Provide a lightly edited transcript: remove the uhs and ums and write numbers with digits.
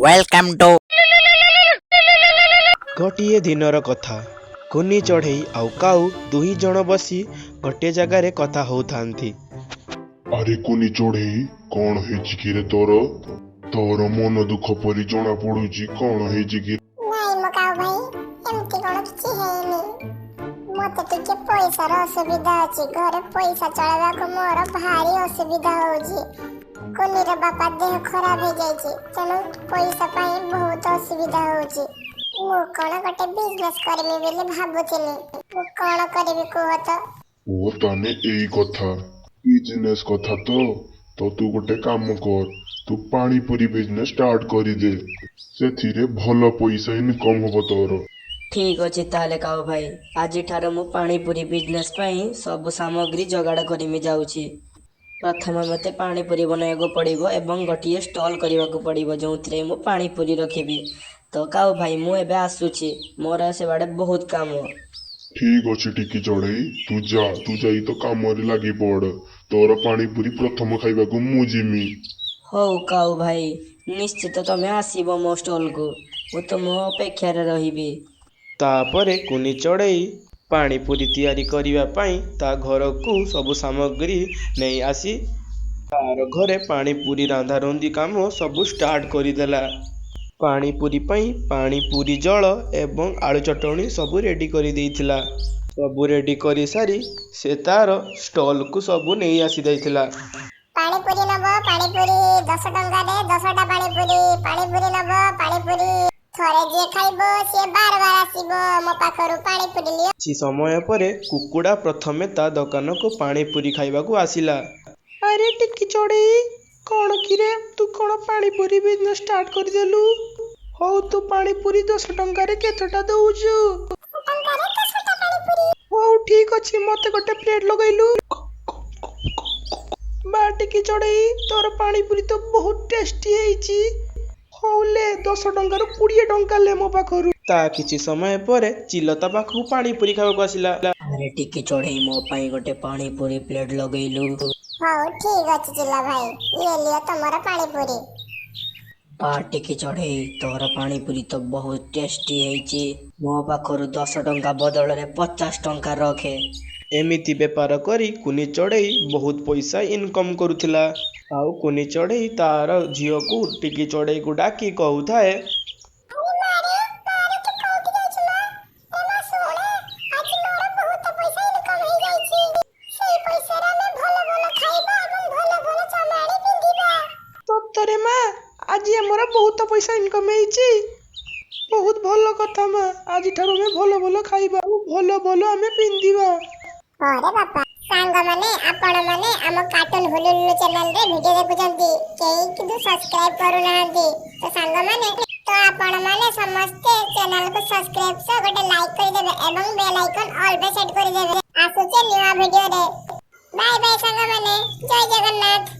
Welcome to ଗୋଟିଏ ଦିନର କଥା, କୁନି ଚଢ଼େଇ ଆଉ କାଉ ଦୁହିଁ ଜଣ ବସି ଗୋଟିଏ ଜାଗାରେ କଥା ହଉଥାନ୍ତି। ଆରେ କୁନି ଚଢେଇ, କଣ ହେଇଛି କିରେ ତୋର? ତୋର ମନ ଦୁଃଖ ପରି ଜଣା ପଡୁଛି, କଣ ହେଇଛି କି? ନାଇଁ ମୋ କାଉ ଭାଇ, ଏମିତି କଣ କିଛି ହେଇନି। ମତେ ଟିକେ ପଇସାର ଅସୁବିଧା ଅଛି। ଘରେ ପଇସା ଚଳେଇବାକୁ ମୋର ଭାରି ଅସୁବିଧା ହଉଛି। କୁନିର ବାପା ଦେହ ଖରାପ ହେଇଯାଇଛି, ତେଣୁ ପଇସା ପାଇଁ ବହୁତ ଅସୁବିଧା ହଉଛି। ମୁଁ କଣ ଗୋଟେ ବିଜନେସ କରିବି ବୋଲି ଭାବୁଥିଲି। ମୁଁ କଣ କରିବି କୁହ ତ? ଓ, ତାନେ ଏଇ କଥା, ବିଜନେସ କଥା। ତ ତୁ ଗୋଟେ କାମ କର, ତୁ ପାଣିପୁରୀ ବିଜନେସ ଷ୍ଟାର୍ଟ କରିଦେ। ସେଥିରେ ଭଲ ପଇସା ଇନକମ ହବ ତୋର। ଠିକ୍ ଅଛି ତାହେଲେ କାଉ ଭାଇ, ଆଜିଠାରୁ ମୁଁ ପାଣିପୁରୀ ବିଜନେସ୍ ପାଇଁ ସବୁ ସାମଗ୍ରୀ ଯୋଗାଡ଼ କରିମି ଯାଉଛି। ପ୍ରଥମେ ମୋତେ ପାଣିପୁରୀ ବନାଇବାକୁ ପଡ଼ିବ ଏବଂ ଗୋଟିଏ ଷ୍ଟଲ୍ କରିବାକୁ ପଡ଼ିବ, ଯେଉଁଥିରେ ମୁଁ ପାଣିପୁରୀ ରଖିବି। ତ କାଉ ଭାଇ, ମୁଁ ଏବେ ଆସୁଛି, ମୋର ସେବାଡ଼େ ବହୁତ କାମ। ଠିକ ଅଛି ଟିକି ଚଢେଇ, ତୁ ଯା, ତୁ ଯାଇ ତୋ କାମରେ ଲାଗି ପଡ। ତୋର ପାଣିପୁରୀ ପ୍ରଥମ ଖାଇବାକୁ ମୁଁ ଯିମି। ହଉ କାଉ ଭାଇ, ନିଶ୍ଚିତ ତମେ ଆସିବ ମୋ ଷ୍ଟଲ୍କୁ, ମୁଁ ତୁମ ଅପେକ୍ଷାରେ ରହିବି। ତାପରେ କୁନି ଚଢ଼େଇ ପାଣିପୁରୀ ତିଆରି କରିବା ପାଇଁ ତା ଘରକୁ ସବୁ ସାମଗ୍ରୀ ନେଇ ଆସି ତାର ଘରେ ପାଣିପୁରୀ ରାନ୍ଧାରୁନ୍ଧି କାମ ସବୁ ଷ୍ଟାର୍ଟ କରିଦେଲା। ପାଣିପୁରୀ ପାଇଁ ପାଣିପୁରୀ ଜଳ ଏବଂ ଆଳୁ ଚଟଣି ସବୁ ରେଡ଼ି କରିଦେଇଥିଲା। ସବୁ ରେଡ଼ି କରିସାରି ସେ ତାର ଷ୍ଟଲକୁ ସବୁ ନେଇ ଆସି ଦେଇଥିଲା। ପାଣିପୁରୀ ନବ ପାଣିପୁରୀ, 10 ଟଙ୍କାରେ 10ଟା ପାଣିପୁରୀ। ପାଣିପୁରୀ ନବ ପାଣିପୁରୀ, ଥରେ ଯିଏ ଖାଇବ ସିଏ ବାର ବାର ଆସିବ। ମୋ ପାଖରୁ ପାଣିପୁରୀ ନିଅ। କିଛି ସମୟ ପରେ କୁକୁଡ଼ା ପ୍ରଥମେ ତା ଦୋକାନକୁ ପାଣିପୁରୀ ଖାଇବାକୁ ଆସିଲା। ଆରେ ଟିକି ଚଢ଼େଇ, କଣ କିରେ, ତୁ କଣ ପାଣିପୁରୀ ବିଜନେସ୍ ଷ୍ଟାର୍ଟ କରିଦେଲୁ? ହଉ, ତୁ ପାଣିପୁରୀ 10 ଟଙ୍କାରେ କେତେଟା ଦଉଛୁ? ଟଙ୍କାରେ 10ଟା ପାଣିପୁରୀ। ହଉ ଠିକ ଅଛି, ମତେ ଗୋଟେ ପ୍ଲେଟ୍ ଲଗେଇଲୁ। ବା ଟିକି ଚଢ଼େଇ, ତୋର ପାଣିପୁରୀ ତ ବହୁତ ଟେଷ୍ଟି ହେଇଛି। ହଉ ଲେ, 10 ଟଙ୍କାରୁ 20 ଟଙ୍କା ଲେ ମୋ ପାଖରୁ। ତା କିଛି ସମୟ ପରେ ଚିଲ ତା ପାଖକୁ ପାଣିପୁରୀ ଖାଇବାକୁ ଆସିଲା। ଆରେ ଟିକି ଚଢ଼େଇ, ମୋ ପାଇଁ ଗୋଟେ ପାଣିପୁରୀ ପ୍ଲେଟ୍ ଲଗେଇଲୁ। ହଉ ଠିକ ଅଛି ଚିଲା ଭାଇ, ଇଏ ନିଅ ତମର ପାଣିପୁରୀ। ବା ଟିକି ଚଢ଼େଇ, ତୋର ପାଣିପୁରୀ ତ ବହୁତ ଟେଷ୍ଟି ହେଇଛି। ମୋ ପାଖରୁ 10 ଟଙ୍କା ବଦଳରେ 50 ଟଙ୍କା ରଖେ। ଏମିତି ବେପାର କରି କୁନି ଚଢ଼େଇ ବହୁତ ପଇସା ଇନକମ୍ କରୁଥିଲା। ଆଉ କୁନି ଚଢ଼େଇ ତାର ଝିଅକୁ ଟିକି ଚଢ଼େଇକୁ ଡାକି କହୁଥାଏ, ଆରେ ମାରେ ମାରେ, ତୁ କୋଉଠି ଯାଇଛୁ ମା? ଏ ମା ଶୁଣେ, ଆଜି ମୋର ବହୁତ ପଇସା ଇନକମ୍ ହେଇଯାଇଛି। ସେଇ ପଇସାରେ ଆମେ ଭଲ ଭଲ ଖାଇବା ଏବଂ ଭଲ ଭଲ ଜାମା ଆଣି ପିନ୍ଧିବା। ସତରେ ମା, ଆଜି ଆମର ବହୁତ ପଇସା ଇନକମ୍ ହେଇଛି। ବହୁତ ଭଲ କଥା ମା, ଆଜିଠାରୁ ଆମେ ଭଲ ଭଲ ଖାଇବା ଆଉ ଭଲ ଭଲ ଆମେ ପିନ୍ଧିବା। ଆରେ ବାପା, ସାଙ୍ଗମାନେ, ଆପଣମାନେ ଆମ କାର୍ଟୁନ ହୁଲୁଲୁ ଚ୍ୟାନେଲରେ ଭିଡିଓ ଦେଖୁଛନ୍ତି, କେହି କିନ୍ତୁ ସବସ୍କ୍ରାଇବ କରୁନାହାନ୍ତି। ତ ସାଙ୍ଗମାନେ, ତ ଆପଣମାନେ ସମସ୍ତେ ଚ୍ୟାନେଲକୁ ସବସ୍କ୍ରାଇବ ସହ ଗୋଟେ ଲାଇକ୍ କରିଦେବେ ଏବଂ ବେଲ୍ ଆଇକନ୍ ଅଲ୍ ରେ ସେଟ୍ କରିଦେବେ। ଆସୁଛେ ନୂଆ ଭିଡିଓରେ। ବାଏ ବାଏ ସାଙ୍ଗମାନେ, ଜୟ ଜଗନ୍ନାଥ।